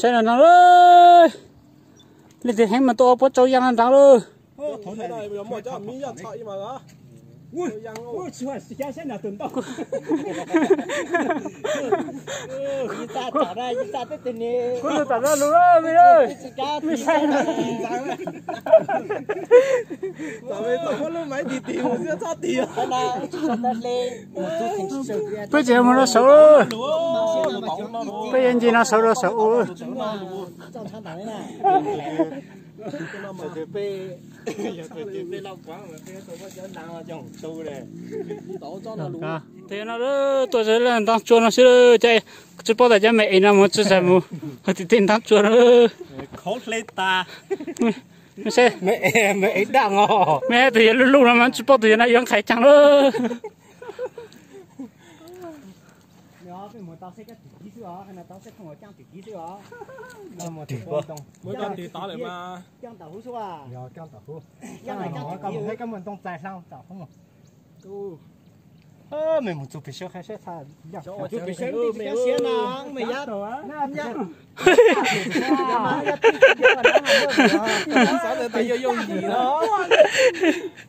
Saib no no lawm, leej twg heev mas tuaj ua puab tsau yaj no nrad lawm. Kuv tus tam no lus, me saib, peb tseem mus rau saud, peb yuav nce no saud rau saum u. Tus no tuaj zog ntoo tsua no xwb, tsis paub tas cov me es no mus tsis zais mus hauv tim tej ntoo tsua no. Me tus yawg luj luj no mas tsis paub tus yawg no yuav nqhis caag lawm.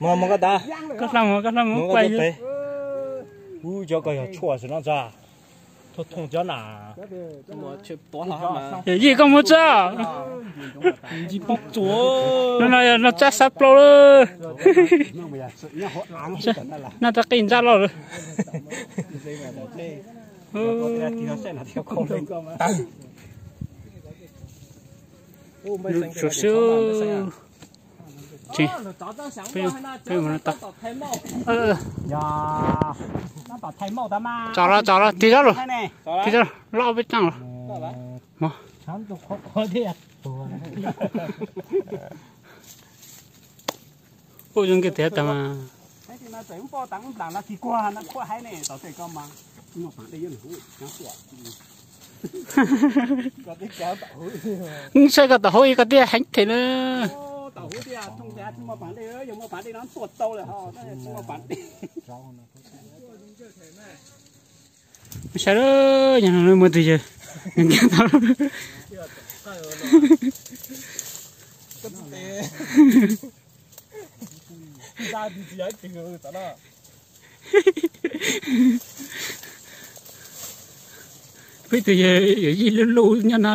Mus, mus koj tav. Koj hla mus, koj hla mus, kuj yog tshuaj xwb no tsa. Thoob thoob cov na. Yawm yij koj mus tsa. No no yog no tsab xav plaub lawm. Noj rau qij ntsaj loj lawm. Tsuav xwb. Tsis, peb mus no tau. Tso los, tso los, tig zog lawm. Tig zog lawm, loj peb caaj lawm. Ua zoo kiag tiag tas mas. Saib koj tom hauv ib koj tiaj heev thiab na. Saib, yog no muaj tus yawg. Peb tus yawg yawm yij luj luj nyob no.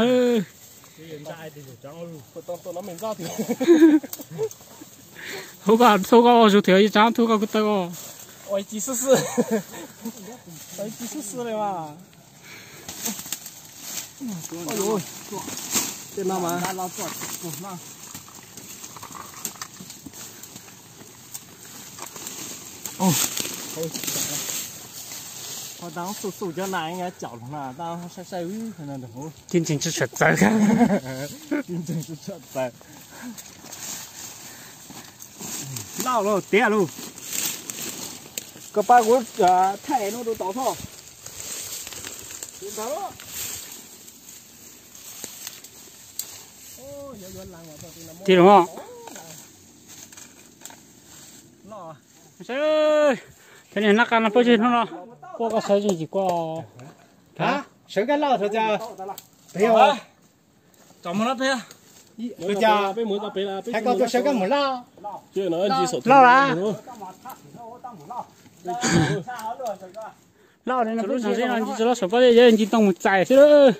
Hu koj, hu koj ua zug thiab, ib tsaab hu koj kuv tau os. Tib ntseeg tsis tshua txawv. Lauj lauj, tiag lauj. Koj pab kuv thaij no rau tod tho. Tij laug, saib, cov niag nab qa no puab tsis hnub no, puab koj saib tsis koj. Sawv koj lauj, hais koj tuaj sawv koj mus lauj. Lauj las. Lauj, no peb ntsia no ntsia tsis loj saum pob zeb, nce ntoo mus txais xwb lawm.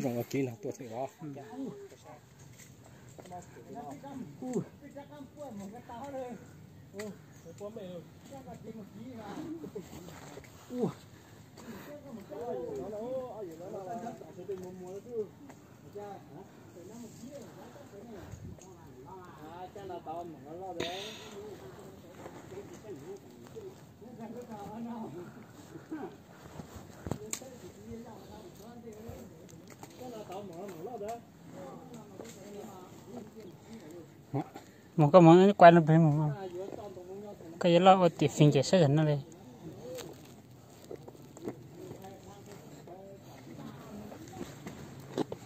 Zoo ua kev no tuaj thiab os. Mus koj mus, kuaj no pem mus, koj yuav loj ua tim fim ces saib yam no li.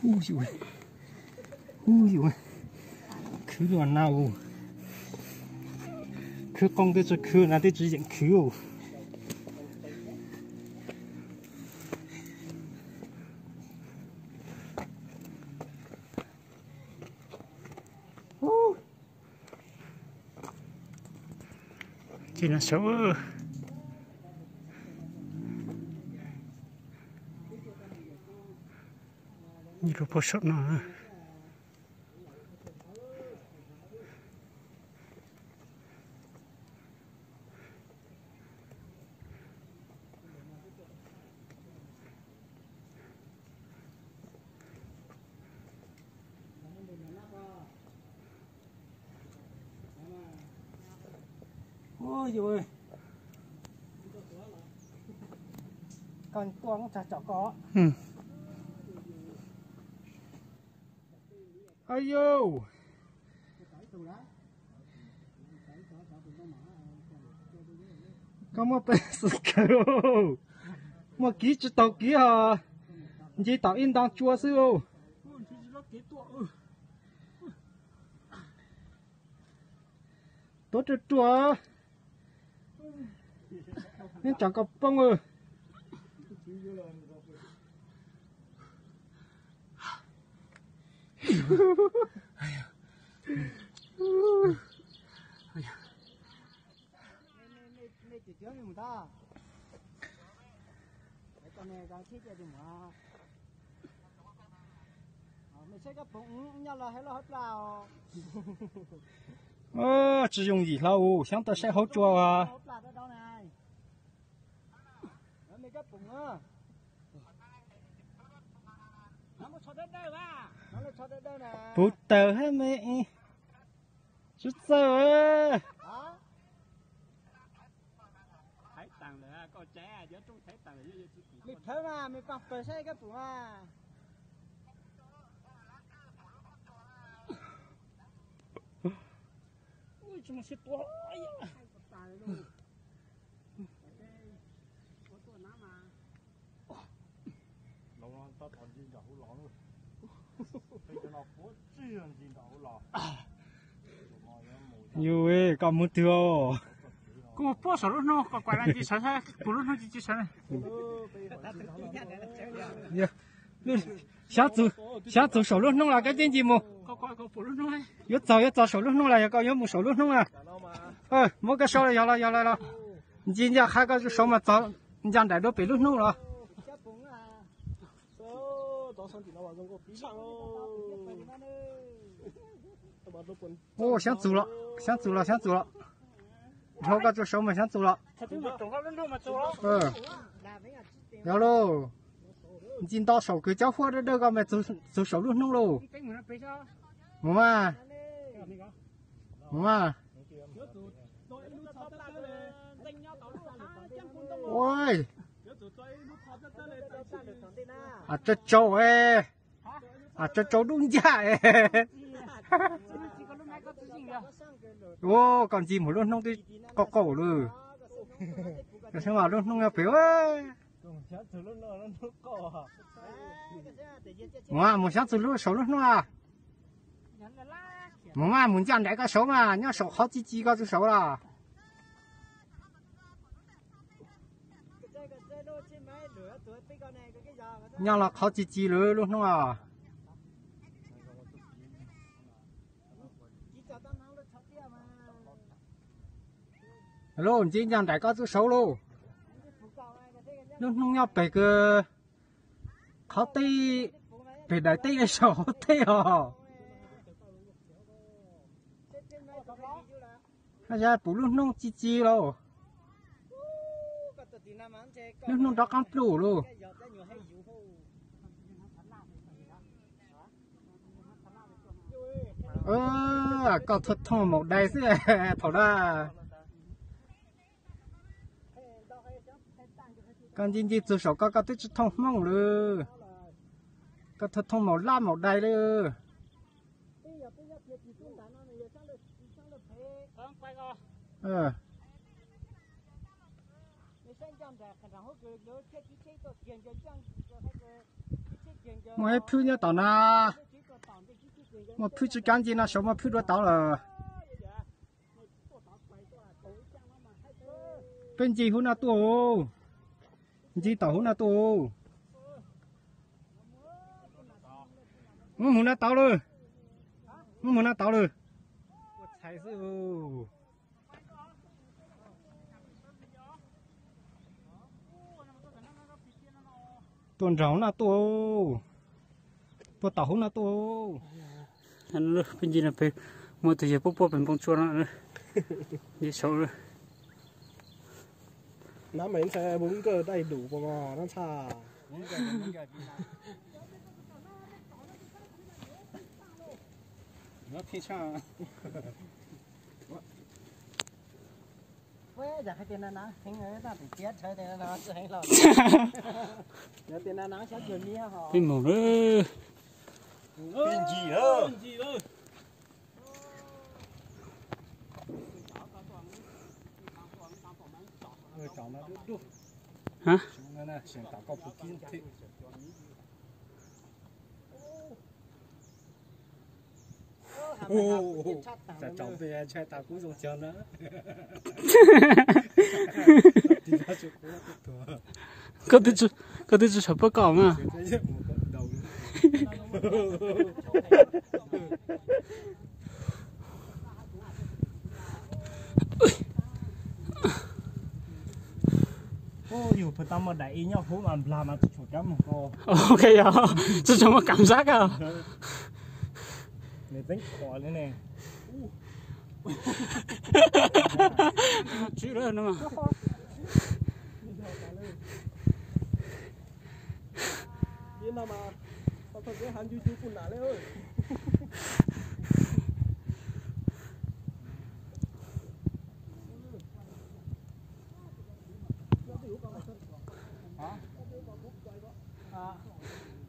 Ub yus, ub yus, khwv los na, khwv qoo tej tso khwv na, tej tso yeem khwv. Ces no saud, lub pob saum no. Ub yus, koj tua muab tsag tsom koj. Au yus, koj muaj peev xwm kawg, muaj kiv tsis tau kiv ho, nce tom ib nta tsua xwb. Tuav ruaj ruaj, neb tsam koj poob. Tsis yooj yim hlo us, xyov tau saib hauv tsua as. Puv taws hab me, sib txawj. Yus, koj mus twg os? Kuv mus puab saum lub hnub, koj kuam no ntsis sawv, puv lub hnub ntsis sawv. Xyov txug saum lub hnub los koj tib ntsis mus. Yuav txog, yuav txog saum lub hnub los yog koj yuav mus saum lub hnub na. Muab koj sau los yog los yog los los. Ntsis ncaj qha koj saud mas txog ncaj nraim dua pem lub hnub los. Ua xyov txug los, xyov txug los, xyov txug los. Dhau koj tsuas saud mas xyov txug los. Yog lauj, ntsis nto saum kws cob huab dawb dawb koj mas txug saum lub hnub lauj. Mus mas, mus mas. Ua, tsau tsau, tsau tsau dub ncaj. Ua, koj ntsis mus lub hnub twb qaug qaug lawm. Lub hnub nyob pem. Mus, mus xyov txug saum lub hnub a. Mus mas, mus ncaj nraim koj saud mas, nyob saum qhov ci ci koj txug saud los. Nyob los qhov ci ci lawm lub hnub a. Lauj, ntsis ncaj nraim koj txug saud lauj. Lub hnub nyob pem kws qhov teb, pem daim teb saum qhov teb os. Haj yam pum lub hnub ci ci lauj. Lub hnub nrov qaab pluj lauj. Koj thuam thooj maum dais xwb thaum na. Koj nce nce txug saum koj, koj twb tsis thooj hmoob lawm. Koj thooj thooj maum lab maum dais lawm. Muaj ib phwb nyob tom na. Muaj phwb tsis kav ncig no, saum muaj phwb dua tauv lawm. Peb ncig hauv no tuaj. Ncig tom hauv no tuaj. Muab mus no tauv lawm. Muab mus no tauv lawm. Ua txhais xwb. Tuaj nraum no tuaj. Tuaj tom hauv no tuaj. Peb ncig no pem muaj tus yawg puab puab pem npoo tsua no. Saud. Nab mais ntxhais bun nkawj daj dum pua no ntxhais. Peb mus lawm. Peb ncig lawm. Ha? Koj twb tsis, koj twb tsis saib puab koj mas. Yus puas tau muaj daim ib nyob hub mas nplag mas tsis tshua cov mus ko. Ok yog, tsis tshua muaj kam sab ko. Nws tseeb khuam li ne. Tswb lawm no.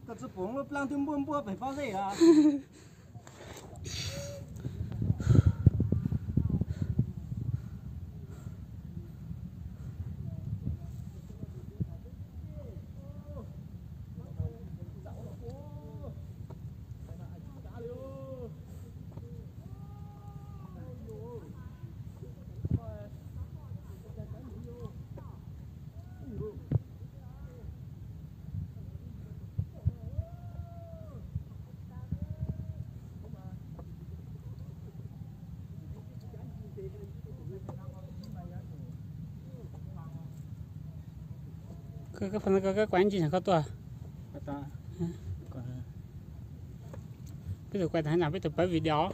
Koj tsis pum lub plaab twb npuaj npuaj pem pob zeb a. Koj, koj, koj kuav ib ntsis koj tuaj. Peb tus kuav tas no peb tus pawb video.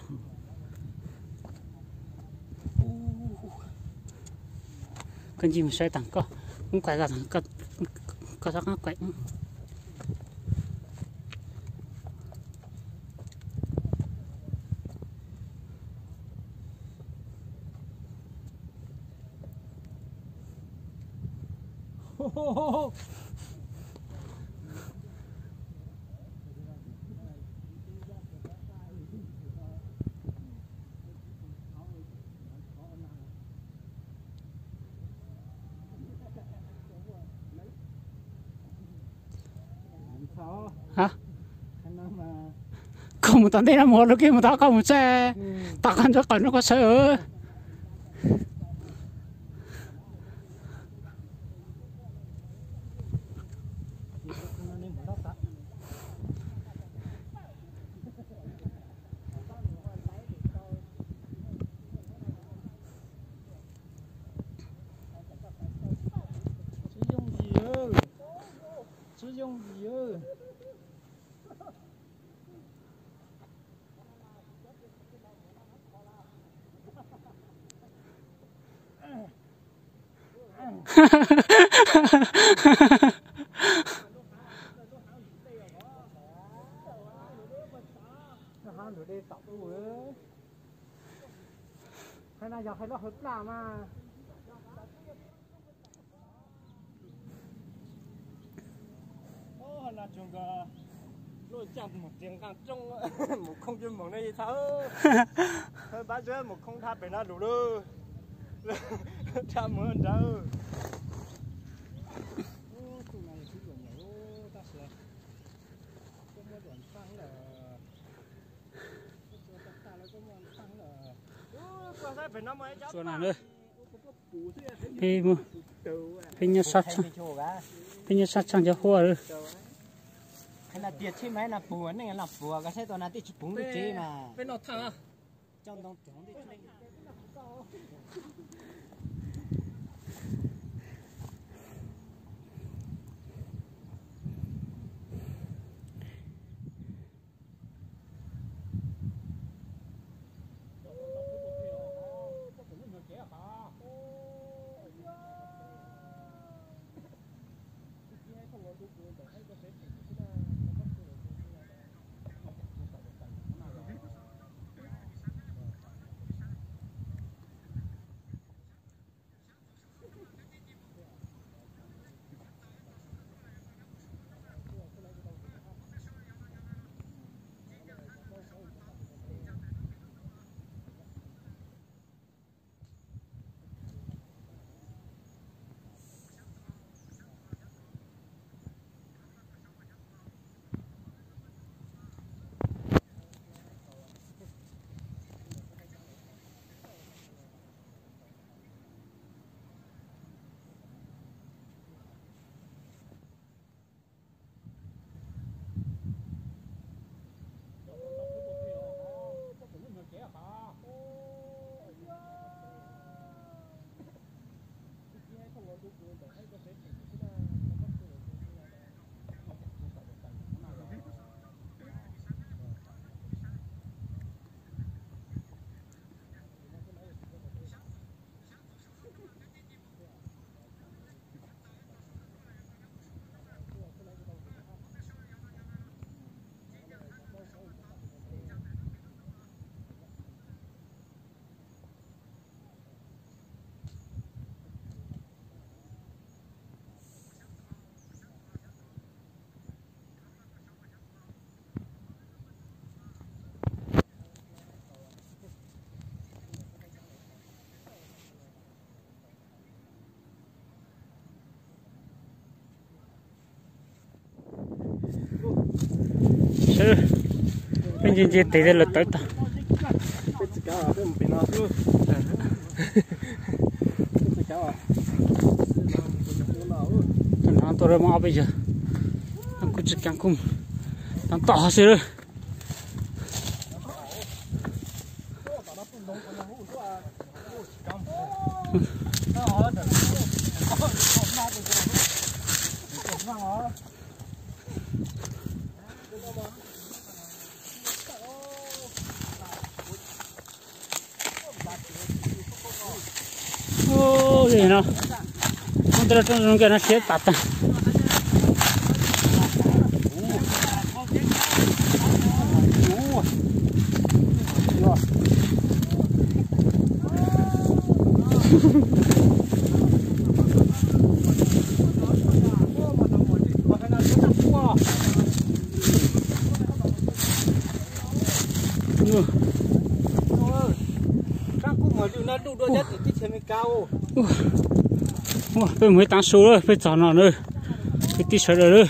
Koj ncig mus saib tas koj, kuv kuav koj, koj txhob qab kuav. Ha? Koj mus tom ntej no mus, lub kej mus tom koj mus tsev. Tom qab ntsuab qawm no koj sawv. Tsis yooj yim, tsis yooj yim. Hais no yog hais lub hawv plaj mas. Lub caj mus riam nqaa roob mus khoob cov moog ne txhawb. Pab zeb mus khoob dhab pem no lug lawm. Dhab mus nrawd. Tab sis Tsuas no na, peb, peb nyob sab tsheej, peb nyob sab tsheej cov huab lawm. Sawv, peb nce nce tes lawv tawv tag. Hnov tuaj lawm, muaj ob peb yawg, kuj tsis kav kuj tag tom xwb lawm. Ub, no, muab tej lub roob zoo nkauj no siab tas tag. Peb mus ib taav su lawm, peb txog no na, kwv tij sawv daws lawm.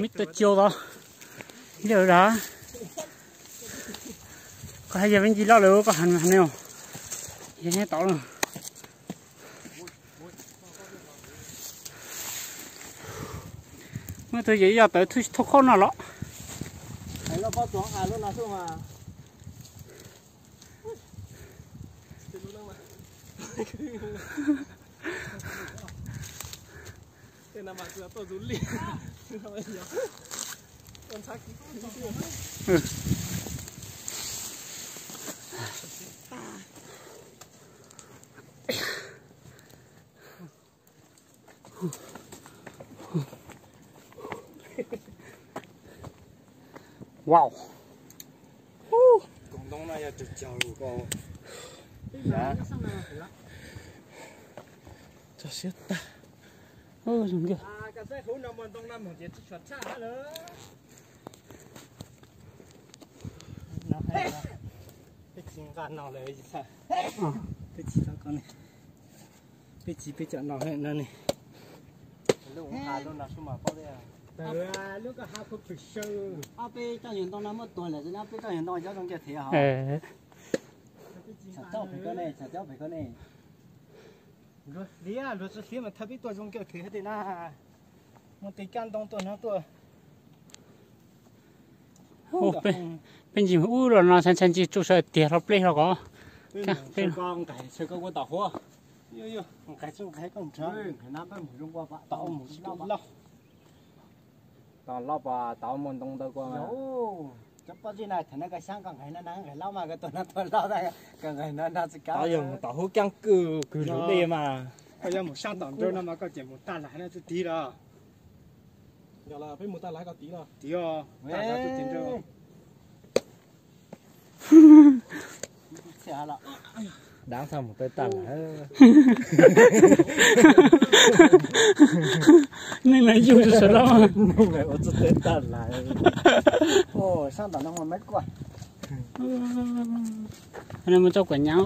Mib tawm cau tod, ib yam li koj hais yog me ntsis loj lawm koj hais ne, yog nyob tod lawm. Muaj tus yawm yij tawv thauj khaub no los. Tej no mas tsis yog tuaj zus liaj, tua ntxhab kiv. Wow. Koom ntoo no yog tsaug tsaug ko. Tso siab tag. Zoo nkauj. Peb tsis nqa no lawm, peb tsis, peb tsis peb cov no no ne. Lub ha lub no sub mas paub tias lub ko ha khuv pwm saw. Ob peb tsob nyuag ntoo no muab tuag lawm xwb na, peb tsob nyuag ntoo cov zoo nkaus thiab os. Tsam coj pem ko ne, tsam coj pem ko ne. Luag hliab, luag tsis hliab mas thawj peb tuaj zoo nkaus thiab tiag na. Muaj tej kab ntoo tuaj no tuaj. Peb ntsis ub los no ntshai ntshai ntsis tsuj sawv tiag hlo pleb hlo ko. Nqaij sawv ko ua tom huab. Nqaij tsis nqaij koj nrhiav, nqaij na peb mus zoo ua tom mus tsis lauj. Tom lauj pas tau muaj ntoo ntawd ko. Cov poj zib na, thaum no koj xyab koj nqaij no na, nqaij lauj mas koj tuaj no tuaj lauj, koj nqaij no no tsis kav. Tau yog mus tom huab keeb kwj kwg lub dej mas. Koj yuav mus sab tom nraud no mas koj ces mus tag lais no twb tiv los. Yog los peb mus tag lais ko tiv los. Tiv os, tag lais twb tiv nraud. Dab txog mus tau tag lais. Neeg na yug sawv los. Neeg na ua txog tau tag lais. Sab tom no mus me kuaj. Mus tso kuam nyaav.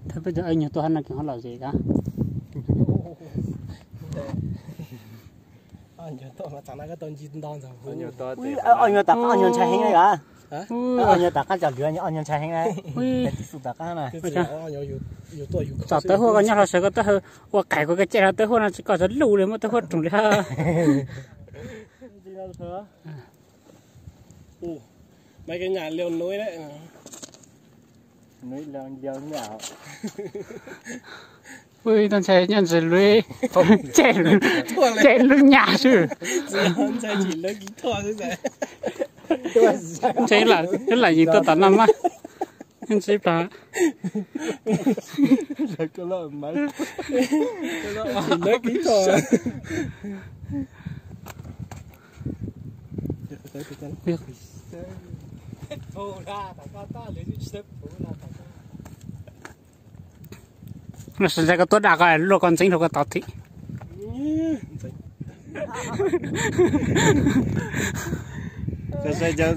Thawj peb cov nyuag tuaj hab no kws ho lom zem kab. Ob nyuag tom qab ob nyuag ntshai heev na. Ob nyuag tom qab cov lwm ob nyuag ntshai heev na. Tom qab na. Tsom tawb huaj koj nyob hlo sawv koj tawb hau ua qaim kuv koj caij hlo tawb huaj no tsis koj txog lug li muab tawb huaj roos li hab. Ub, tau ntshai nyob ntsis lub, caij lub nyaj xwb. Ntshai lam yus tuaj tom no mas. Ntsib plag. Los sis ntshai koj tuaj dam koj luaj koj ntxeev rau koj tod thiab. Koj saib cov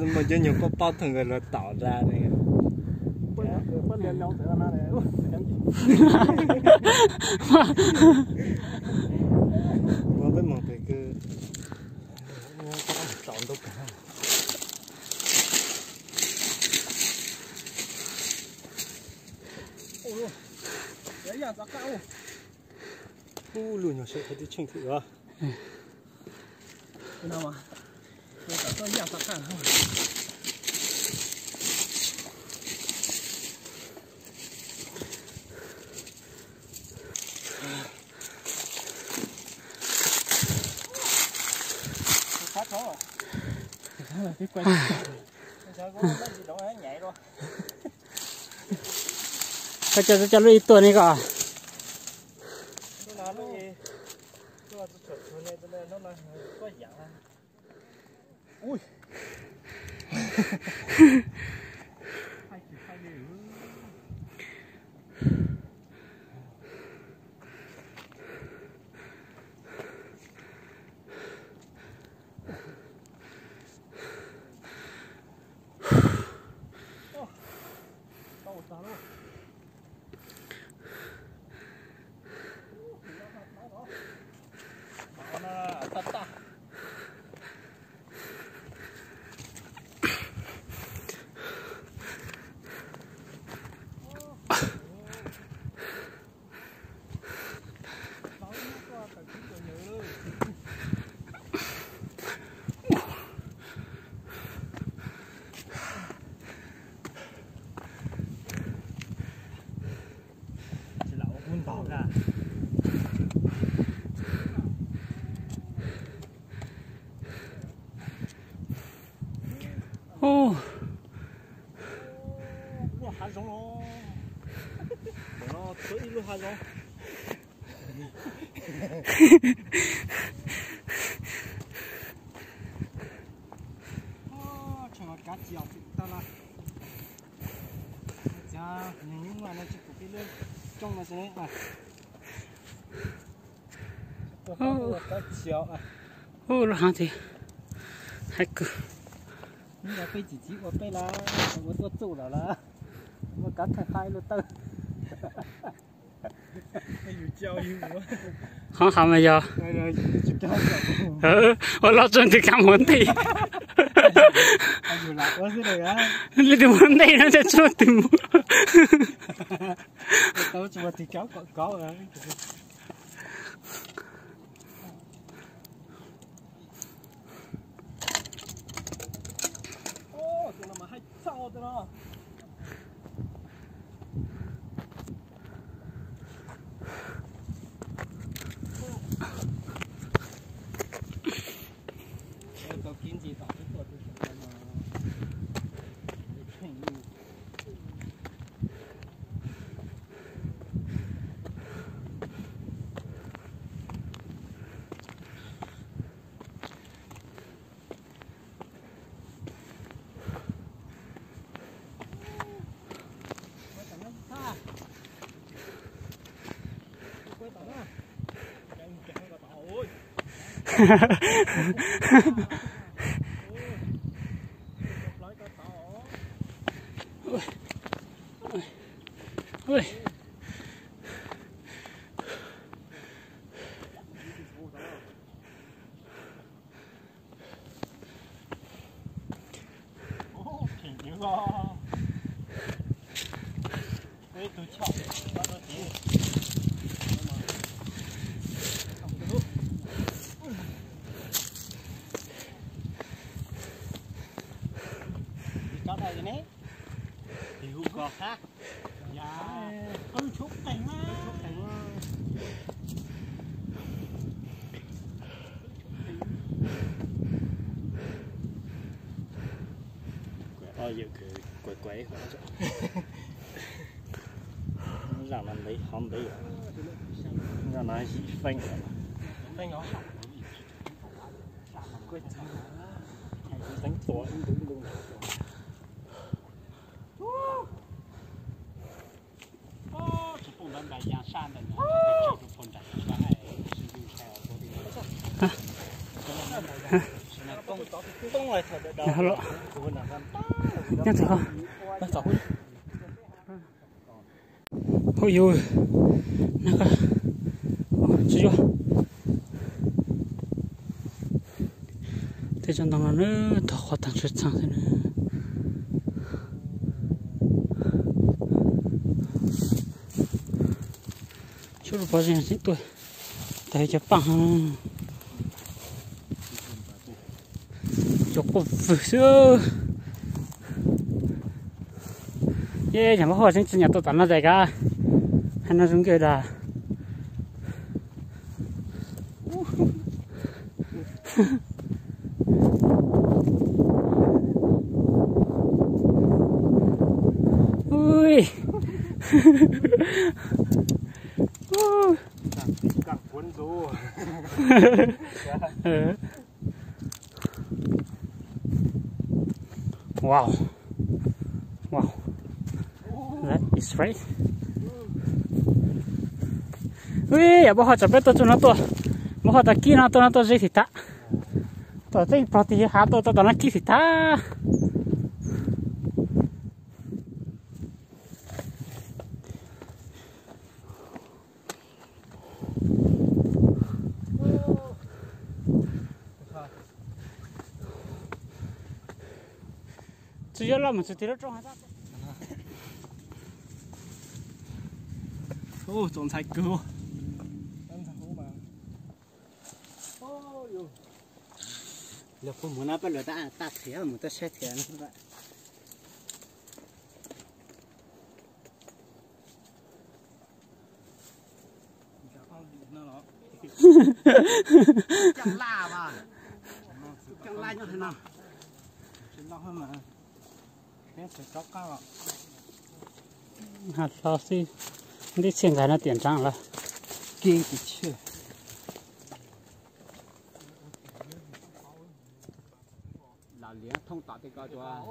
nyuag poj pob thooj nkawd los tom ra ne. Peb mus pem kawg. Ub, lub nyuag sawv qhov twb tsheej thiab os. Koj coj, coj lub ib tuaj ne koj. Ub, ub, lub haav tias haib kawg. Peb txiv txiv ua peb lawm, ua tuaj txuj lawm lawm, muaj kab thaj haib lub tawj. Hov hav mas yog ua loj tsuag ntws kab mus ntej. Leej twg mus ntej no ces tsuag ntws mus. Zaum no ntev hov ntev, zaum no yim feeb, teeb tua ib ntu ib ntu. Nyob txog, hauj yus, tsis yuav. Tej tsob ntoo no na, tog qhov tag ntshe txheej xwb na. Suab lub pov zeeg tseem tuaj, tas cov paaj, cov quaj vwg xwb. Yog npawg Huaj tseem tsis nyiam tuaj tom no tes kav, hais no zoo nkauj dag. Wow. Wow. That is right. Ui, yog npawg Huaj tso peb tuaj txug no tuaj, npawg Huaj tau kib no tuaj no tuaj ze thim tag. Tuaj txeeb plog tig hav tuaj tau tom no kib thim tag. Tsis yog loj mus txug tim lub roob hab. Txaus ntshai kawg. Lawv puas mus no peb lawv tab tab thiab mus tuaj saib thiab no. Hlo xwb, ntej txhiaj nkag no tiam nrang lawm. Lam liav thoob tom tej ko tuaj.